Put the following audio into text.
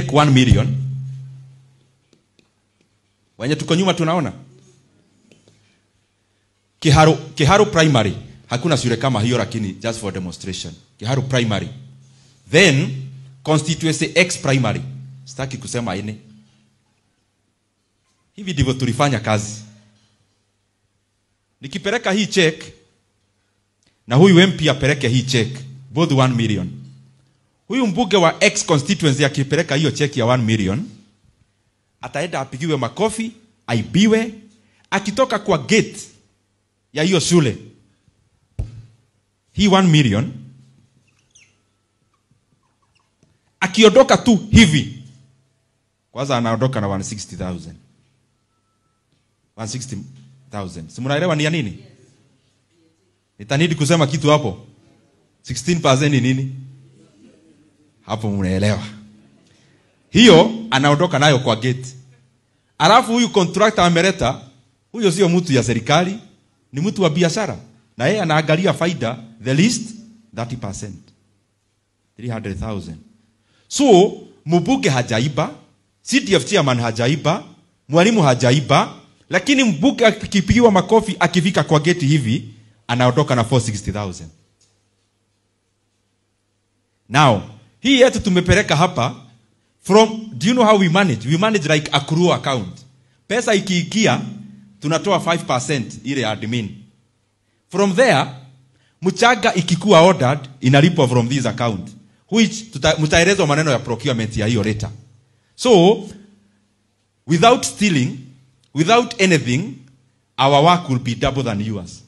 take 1 million. Wenye tuko nyuma tunaona Kiharu Primary, hakuna shule kama hiyo, lakini just for demonstration. Kiharu Primary, then constituency X Primary, sitaki kusema ine. Hivi ndivyo tulifanya kazi. Nikipeleka hii check na huyu MP apeleke hii check, both 1 million. Huyu mbunge wa X constituency akipeleka hiyo check ya 1 million, ataenda apigiwe makofi, aibiwe. Akitoka kwa gate ya hiyo shule, hii 1 million, akiondoka tu hivi, kwanza anaondoka na 160,000. 160,000. Si mnaelewa ni ya nini? Nitanidi kusema kitu hapo. 16% ni nini? Hapo mnaelewa. Hiyo anaondoka nayo kwa gate. Alafu huyu contractor ameleta, huyo sio mtu ya serikali, ni mtu wa biashara. Na yeye anaangalia faida, the least 30%. 300,000. So, mbunge hajaiba, CDF chairman hajaiba, mwalimu hajaiba, lakini mbunge akipigiwa makofi akifika kwa gate hivi, anaondoka na 460,000. Now, hii yetu tumepeleka hapa from, do you know how we manage? We manage like accrual account. Pesa ikiingia, tunatoa 5% ile admin. From there, mchanga ikikuwa ordered, inalipwa from this account, which mtaelezwa maneno ya procurement ya hiyo later. So, without stealing, without anything, our work will be double than yours.